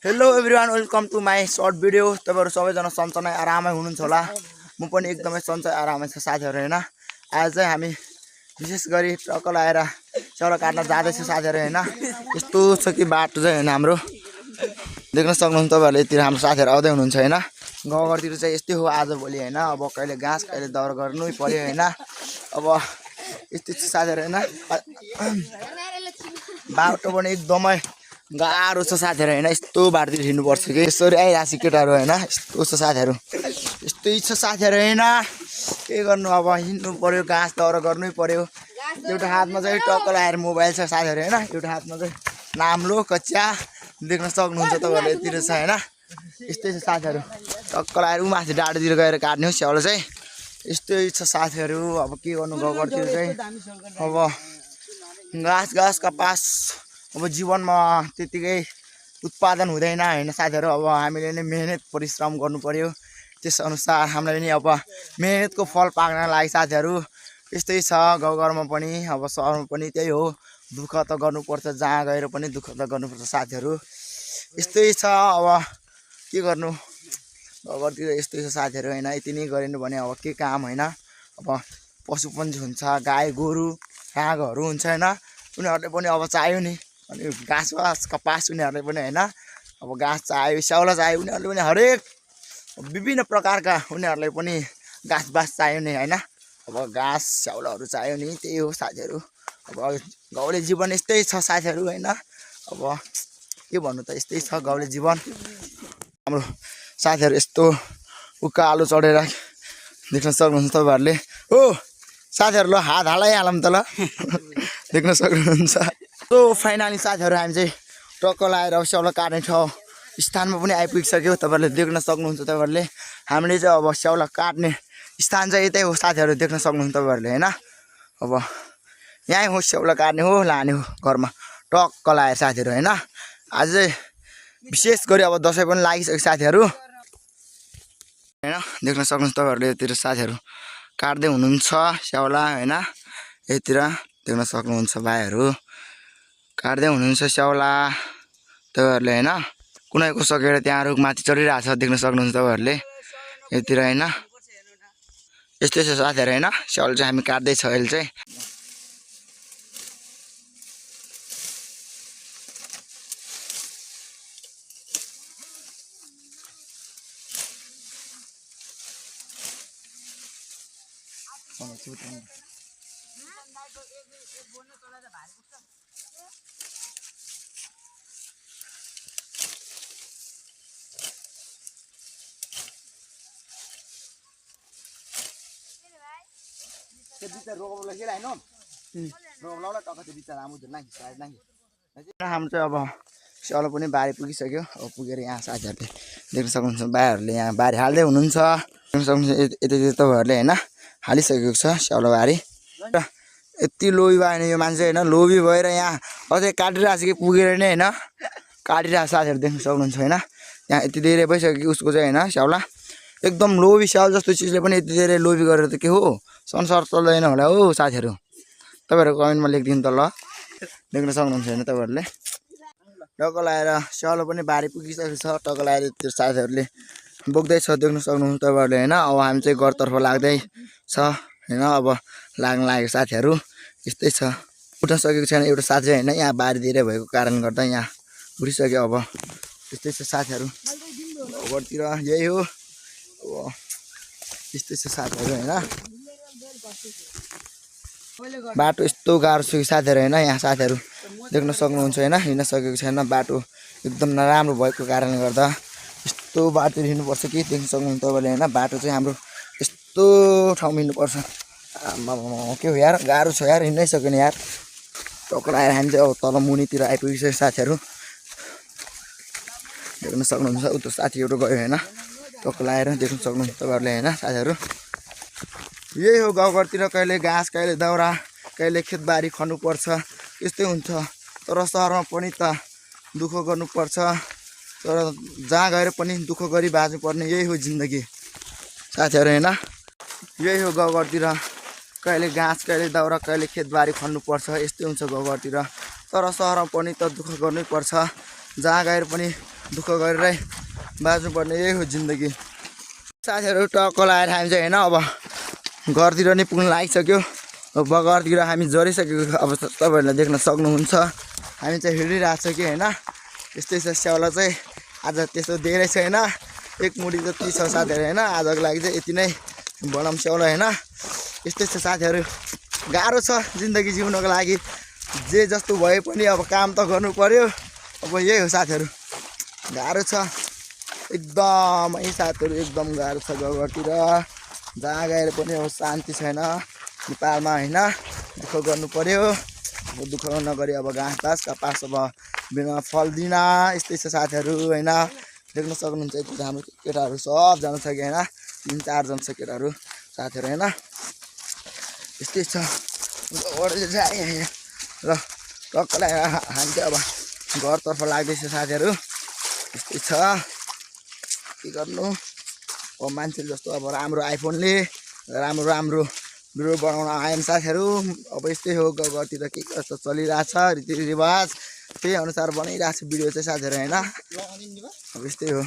Hello everyone, welcome to my short video. तपाईहरु सबैजना सन्चै आरामै हुनुहुन्छ होला। म पनि एकदमै सन्चै आरामै छ साथीहरु हैन। आज चाहिँ हामी विशेष गरी ट्रक लाएर चौरा काट्न जाँदैछ साथीहरु हैन। यस्तो छ कि बाटो चाहिँ हैन हाम्रो देख्न सक्नुहुन्छ तपाईहरुले। यतिर हाम्रो साथीहरु आउँदै हुनुहुन्छ हैन। गाउँघरतिर चाहिँ यस्तै हो आज भोलि हैन। अब कहिले घाँस कहिले दाउरा गर्नै पर्यो हैन। अब यस्तै छ साथीहरु हैन। बाटो पनि एकदमै गाह्रो छ साथीहरु हैन। यस्तो बाटोतिर हिँड्नुपर्छ कि यसरी आइरासी केटाहरु हैन। यस्तो छ साथीहरु, यस्तै छ साथीहरु हैन। के गर्नु, अब हिँड्नु पर्यो, घाँस दाउरा गर्नै पर्यो। एउटा हातमा चाहिँ टक्क लाएर मोबाइल छ साथीहरु हैन। एउटा हातमा चाहिँ नाम्लो कच्चा देख्न सक्नुहुन्छ तपाईहरुले यतिर छ हैन। यस्तै छ साथीहरु, टक्क लाएर उ माथि डाँडोतिर गएर काट्ने हो स्याउला चाहिँ। यस्तै छ साथीहरु। अब के गर्नु, गाउँघरतिर चाहिँ अब घाँस कपास अब जीवनमा त्यतिकै उत्पादन हुँदैन हैन साथीहरु। अब हामीले नै मेहनत परिश्रम गर्नु पर्यो। त्यस अनुसार हामीलाई पनि अब मेहनतको फल पाक्न लागि साथीहरु। यस्तै छ गाउँघरमा पनि, अब सहरमा पनि त्यही हो। दुःख त गर्नुपर्छ, जहाँ गएर पनि दुःख त गर्नुपर्छ साथीहरु। यस्तै छ अब के गर्नु, गाउँघरतिर यस्तै छ साथीहरु हैन। यति नै गरिनु भने अब के काम हैन। अब पशुपन्छी हुन्छ, गाई गोरु कागहरू हुन्छ हैन। उनीहरूले पनि अब चाहियो नि। अनि घाँस कपास उनीहरूले पनि हैन। अब घाँस चाहियो, स्याउला चाहियो, उनीहरूले पनि हरेक विभिन्न प्रकारका उनीहरूलाई पनि घाँस चाहियो नि हैन। अब घाँस स्याउलाहरू चाहियो नि, त्यही हो साथीहरु। अब गाउँले जीवन यस्तै छ साथीहरु हैन। अब के भन्नु त, यस्तै छ गाउँले जीवन। हाम्रो साथीहरु यस्तो उकालो चढेर देख्न सक्नुहुन्छ तपाईहरुले। हो साथीहरु, ल हात हालाइहालौँ त ल। देख्न सक्नुहुन्छ। सो फाइनली साथीहरु हामी चाहिँ टक्क लाएर स्याउला काट्ने ठाउँ स्थानमा पनि आइपुगिसक्यो। तपाईहरुले देख्न सक्नुहुन्छ। तपाईहरुले हामीले चाहिँ अब स्याउला काट्ने स्थान चाहिँ यतै हो साथीहरु, देख्न सक्नुहुन्छ तपाईँहरूले हैन। अब यहीँ हो, स्याउला काट्ने हो, लाने हो घरमा टक्क लाएर साथीहरु हैन। आज चाहिँ विशेष गरी अब दसैँ पनि लागिसक्यो साथीहरु हैन। देख्न सक्नुहुन्छ तपाईहरुले यतिर साथीहरु काट्दै हुनुहुन्छ स्याउला हैन। यतिर देख्न सक्नुहुन्छ भाइहरु काट्दै हुनुहुन्छ स्याउला तपाईहरुले हैन। कुनैको सकेर त्यहाँ रुखमाथि चढिरहेछ देख्न सक्नुहुन्छ तपाईहरुले यतिर हैन। यस्तै छ साथीहरु हैन। स्याउला चाहिँ हामी काट्दै छ अहिले चाहिँ। हाम्रो चाहिँ अब स्याउला पनि बारी पुगिसक्यो। अब पुगेर यहाँ साथीहरुले देख्न सक्नुहुन्छ, भाइहरुले यहाँ बारी हाल्दै हुनुहुन्छ। देख्न सक्नुहुन्छ यति तपाईहरुले हैन हालिसकेको छ स्याउला बारी। यति लोभी भएन यो मान्छे हैन, लोभी भएर यहाँ अझै काटिरहेछ कि पुगेर नै हैन काटिरहेछ साथीहरु देख्न सक्नुहुन्छ हैन। यहाँ यति धेरै भइसक्यो उसको चाहिँ हैन स्याउला। एकदम लोभी स्याउल जस्तो चिजले पनि यति धेरै लोभी गरेर त के हो, संसार चल्दैन होला हो साथीहरु। तपाईहरु कमेन्टमा लेखिदिनु त ल। देख्न सक्नुहुन्छ हैन तपाईहरुले। टक्क लाएर स्याउला पनि बारी पुगिसकेको छ। टक्क लाएर त्यो साथीहरुले बोक्दै छ देख्न सक्नुहुन्छ तपाईहरुले हैन। अब हामी चाहिँ घरतर्फ लाग्दै छ हैन। अब लाग्न लागेको साथीहरु यस्तै छ। उठ्न सकेको छैन एउटा साथी हैन, यहाँ बारी धेरै भएको कारणले गर्दा यहाँ उठिसक्यो। अब यस्तै छ साथीहरु, घरतिर यही हो। अब यस्तै छ साथीहरु हैन। बाटो यस्तो गाह्रो छ कि साथीहरु हैन। यहाँ साथीहरु देख्न सक्नुहुन्छ हैन, हिँड्न सकेको छैन। बाटो एकदम नराम्रो भएको कारणले गर्दा यस्तो बाटोतिर हिँड्नुपर्छ कि देख्न सक्नुहुन्छ तपाईले हैन। बाटो चाहिँ हाम्रो यस्तो ठाउँमा हिँड्नुपर्छ। के हो यार, गाह्रो छ यार, हिँड्नै सकेन यार। टक्क लाएर हामी चाहिँ अब तल मुनितिर आइपुगिसक्यो साथीहरु देख्न सक्नुहुन्छ। उता साथी एउटा गयो हैन टक्क लाएर देख्न सक्नुहुन्छ तपाईहरुले हैन साथीहरु। यही हो गाउँघरतिर, कहिले घाँस कहिले दाउरा कहिले खेतबारी खन्नुपर्छ, यस्तै हुन्छ। तर सहरमा पनि त दुःख गर्नुपर्छ। तर जहाँ गएर पनि दुःख गरी बाँच्नुपर्ने यही हो जिन्दगी साथीहरु हैन। यही हो गाउँघरतिर, कहिले घाँस कहिले दाउरा कहिले खेतबारी खन्नुपर्छ, यस्तै हुन्छ गाउँघरतिर। तर सहरमा पनि त दुःख गर्नै पर्छ। जहाँ गएर पनि दुःख गरेरै बाँच्नुपर्ने यही हो जिन्दगी। साथीहरू टक्क लगाएर हामी चाहिँ होइन अब घरतिर नै पुग्न लागिसक्यो। अब घरतिर हामी झरिसकेको अब तपाईँहरूले देख्न सक्नुहुन्छ। हामी चाहिँ हिँडिरहेको छ कि होइन, यस्तै छ स्याउला चाहिँ। आज त्यस्तो धेरै छैन, एक मुठी जति छ साथीहरू होइन। आजको लागि चाहिँ यति नै बनाऊँ स्याउला होइन। यस्तै छ साथीहरू, गाह्रो छ जिन्दगी जिउनको लागि। जे जस्तो भए पनि अब काम त गर्नु पर्यो। अब यही हो साथीहरू, गाह्रो छ एकदमै साथीहरू, एकदम गाह्रो छ घरतिर। जहाँ गएर पनि अब शान्ति छैन नेपालमा होइन, दुःख गर्नु पर्यो। अब दुःख नगरी अब घाँस पास कपास अब बिना फल्दिन। यस्तै छ साथीहरू होइन, देख्न सक्नुहुन्छ। यति हाम्रो केटाहरू सबजना छ कि होइन, 3-4 जना छ केटाहरू साथीहरू होइन। यस्तै छ र टक्कलाई हामी चाहिँ अब घरतर्फ लाग्दैछ साथीहरू। यस्तै छ, के गर्नु अब मान्छे जस्तो अब राम्रो आइफोनले राम्रो भिडियो बनाउन आएन साथीहरू। अब यस्तै हो, घरतिर के कस्तो चलिरहेछ रीतिरिवाज, त्यही अनुसार बनाइरहेको छु भिडियो चाहिँ साथीहरू होइन। अब यस्तै हो।